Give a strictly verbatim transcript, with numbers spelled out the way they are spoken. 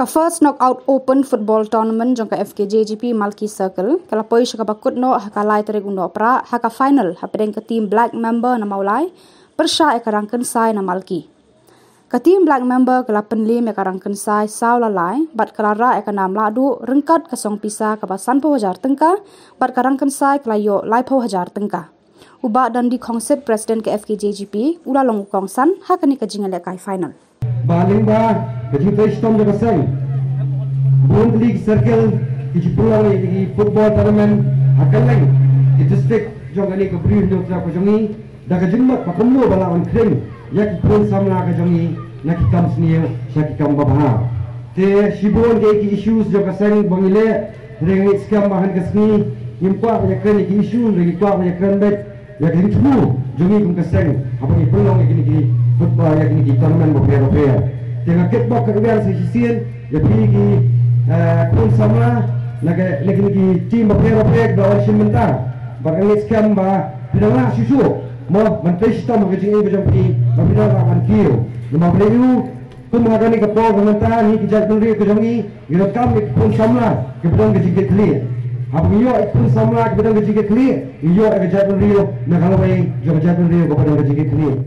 Ka First Knockout Open Football Tournament jong ka F K J G P Malki Circle ka la poi sha kaba kut noh ha ka lai tarik u Nohprah ha ka final hapdeng ka team Black Mamba na Mawlai pyrshah ïa ka Rangkynsai na Malki. Ka team Black Mamba ka la pynliem ïa ka Rangkynsai saw la lai bad ka la rah ïa ka nam lahduh ryngkat ka song pisa kaba sanphew hajar tyngka bad ka Rangkynsai ka la ïoh laiphew hajar tyngka. U Bah Dandi Khongsit, President ka F K J G P, u la long u kongsan ha kane ka jingïalehkai final. Ba lyngba ka jingtrei shitom jong ka seng, bun tylli ki circle ki ju pynlong ïa ki football tournament ha kylleng ki district jong kane ka Bri u Hynñiewtrep ka jong ngi, da ka jingmut ba kumno ba lah ban khring ïa ki khun samla ka jong ngi na ki kam sniew sha ki kam babha. Te shibun ki, ki issues jong ka seng ba ngi leh, hynrei nga ngeit skhem ba ha kane ka sngi ngim kwah ban ïakren ïa ki issue, hynrei ngi kwah ban ïakren beit ïa ka jingthmu jong ngi kum ka seng haba ngi pynlong ïa kine ki football, ïa kine ki tournament bapher bapher. Te nga kitbok ka kyrdan sa shisien ïa phi ki, eh, khun samla na ka, na kine ki team bapher bapher kiba la wan shim bynta. Bad nga ngeit skhem ba phi dang lah shuh shuh mo ban trei shitom ha ka jingim ka jong phi, ba phi dang lah ban kiew. Namar balei? Kum ha kane ka por ka mynta ngi ki jaitbynriew ka jong ngi, ngi donkam ïa ki khun samla kiba don ka jingkitkhlieh. Haba ngi ïoh ïa ki khun samla kiba don ka jingkitkhlieh, ngi ïoh ïa ka jaitbynriew na ka lawei jong ka jaitbynriew kaba don ka jingkitkhlieh.